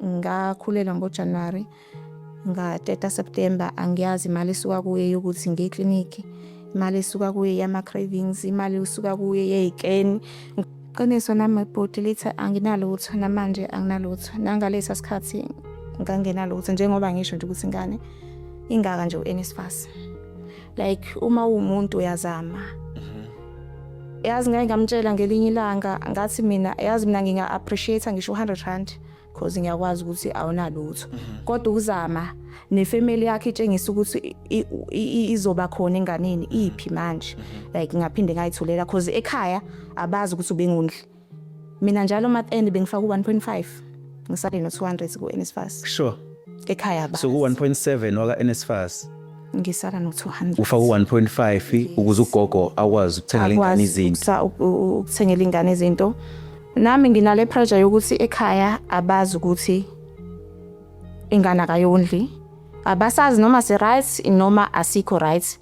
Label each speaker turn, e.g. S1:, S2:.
S1: Ngakhulelwa ngoJanuary, ngateta September. Angiyazi imali esuka kuye yokuthi ngiye eklinikhi, imali esuka kuye yama-cravings, imali esuka kuye yey'keni. Qiniso nami bhuti lithi anginalutho namanje, anginalutho. Nangalesa sikhathi nganginalutho, njengoba ngisho nje ukuthi ingane ingaka nje u-NSFAS. Like, uma uwumuntu uyazama. Yazi, ngake ngamtshela ngelinye ilanga, ngathi mina, yazi, mina nginga-appreciate ngisho u-R100 cause ngiyakwazi ukuthi awunalutho, kodwa ukuzama nefamily yakhe itshengisa ukuthi izoba khona enganeni iphi manje. Like, ngaphinde ngayithulela cause ekhaya abazi ukuthi ubengundli mina. Njalo month end bengifaka u-1.5, ngisale no-200 ku-NSFAS. Ekhaya abazi.
S2: So ku-1.7 waka NSFAS
S1: ngisala no-200.
S2: Ufaka u-1.5 ukuze ugogo akwazi ukuthengela ingane
S1: akwazi
S2: izinto.
S1: Ukuthengela ingane izinto. Nami nginale pressure yokuthi ekhaya abazi ukuthi ingane akayondli, abasazi noma si-right noma asikho right.